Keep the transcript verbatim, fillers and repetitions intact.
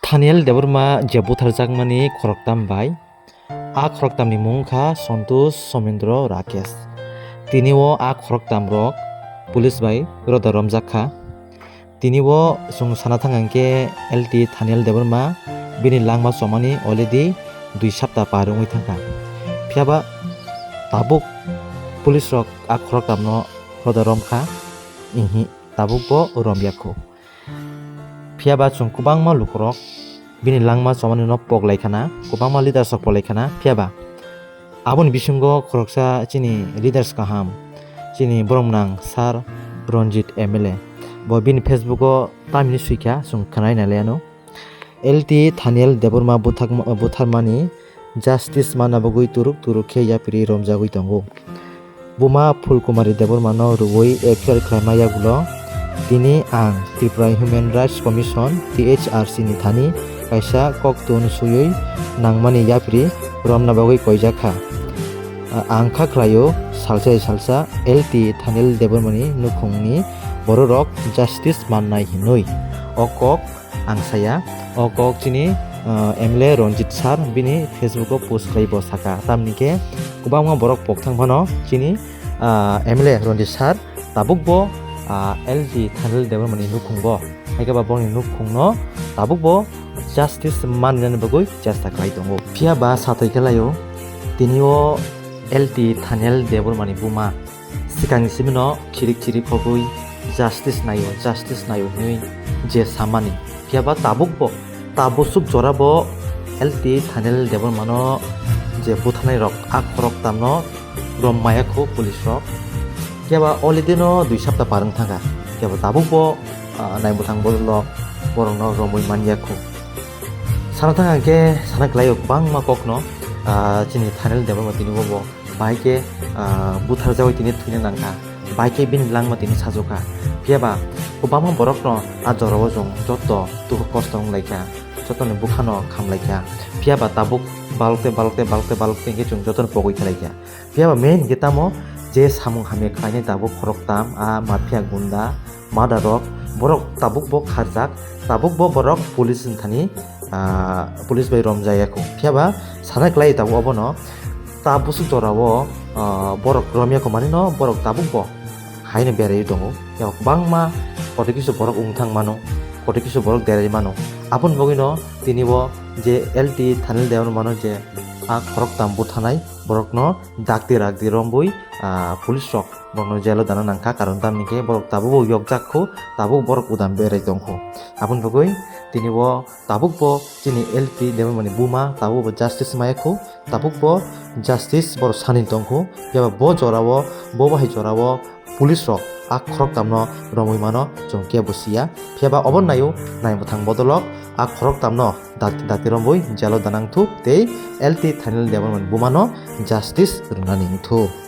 Thaniel Debbarma je butharjakmani khoroktam bai, a khoroktamni mung wngkha Santosh, Somendro, Rakesh. Tini o a khoroktam rok police bai roda romjak kha. Tini o chwng sana thang hwnkhe L T Thaniel Debbarma bini langma chomani already dui sapta par wngwi thangkha. Phiyaba tabuk police rok a khoroktamno roda romkha, ihi tabuk bo romya kho. Phiyaba chwng kwbangma lukurok bini langma chomani no pok lai khana, kwbangma leaders rok pok lai khana. Phiyaba aboni bisingo khoroksa chini leaders kaham, chini borok nang Sir Ranjit M L A. Bo bini Facebook o tamni swi kha, chwng khwnai nai lai ano. L T Thaniel Debbarma buthak-, butharmani justice manna bagwi turuk turuk khe yapri romjagwi tongo. Buma Phulkumari Debbarmano rwui F I R khlaima yagulo tini ang Tripura Human Rights Commission, T H R C ni thani kaisa koktun swiwi nangmani yapri romna bagwi koijak kha. Ang kha khlaio salsa salsa L T Thaniel Debbarmani nukhungni bororok justice mannai hinwi. O kok ang saya, o kok chini, ah, M L A Ranjit Sir bini Facebook o post khlai bo saka. Tamni khe kwbangma borok pokthang phano chini, ah, M L A Ranjit Sir tabuk bo, ah, L T Thaniel Debbarmani nukhung bo. Hai khe ba borokni nukhungno tabuk bo justice manna bagwi chesta khlai tongo. Phiya ba satwi khe laio, tini o L T Thaniel Debbarmani buma swkang simino khirik khirik khogwi justice naio, justice naio hinwi je samani. Phiya ba tabuk bo, ta bwswk jora bo L T Thaniel Debbarmano je butharnai rok a khoroktamno rom maya kho police rok. Phiya ba already no dui sapta par wng thangkha. Phiya ba tabuk bo, ah, nai bwthang bodolrok borokno romwi man ya kho. Sana thang hwnkhe sana khlaio kwbangma kokno, ah, chini Thaniel Debbarma tini bo bo. Bahai khe, ah, butharjagwi tini thwina nangkha, bahai khe bini langma tini sajokha. Phiya ba kwbangma borokno a jorao chwng joto dukhu kosto wng lai kha, jotoni bukhano kham lai kha. Phiya ba tabuk balok tei balok tei balok tei balok tei hwnkhe chwng jotono pogwi khlai kha. Phiya ba main hwnkhe tamo je samung hamya khlainai tabuk khoroktham, a mafia gunda, murder rok, borok tabuk bo kharjak, tabuk bo borok police ni thani, ah, police bai romjaya kho. Phiya ba sana khlai tabuk obono ta bwswk jorao, ah, borok romya kho manwi no borok tabuk bo haino beraiwi tongo. Phiya ba kwbangma koto kisu borok wng thang mano, koto kisu borok derai mano. Aboni bagwi no tini bo je L T Thaniel Debbarmano je a khoroktham butharnai borokno dakti rakti romwi, ah, police rok borokno jail o dana nangkha, karon tamni khe borok tabuk bo yokjak kho, tabuk borok udam berai tong kho. Aboni bagwi tini bo tabuk bo chini L T Debbarmani buma tabuk bo justice maya kho, tabuk bo justice borok sani tong kho. Phiya ba bo jorao, bo bahai jorao police rok a khoroktham no romwi mano chwng kebo siya. Phiya ba obo naio nai bwthang bodolrok a khoroktham no dakti dakti romwi jail o danang thuk tei L T Thaniel Debbarmani buma no justice rwnani wng thuk.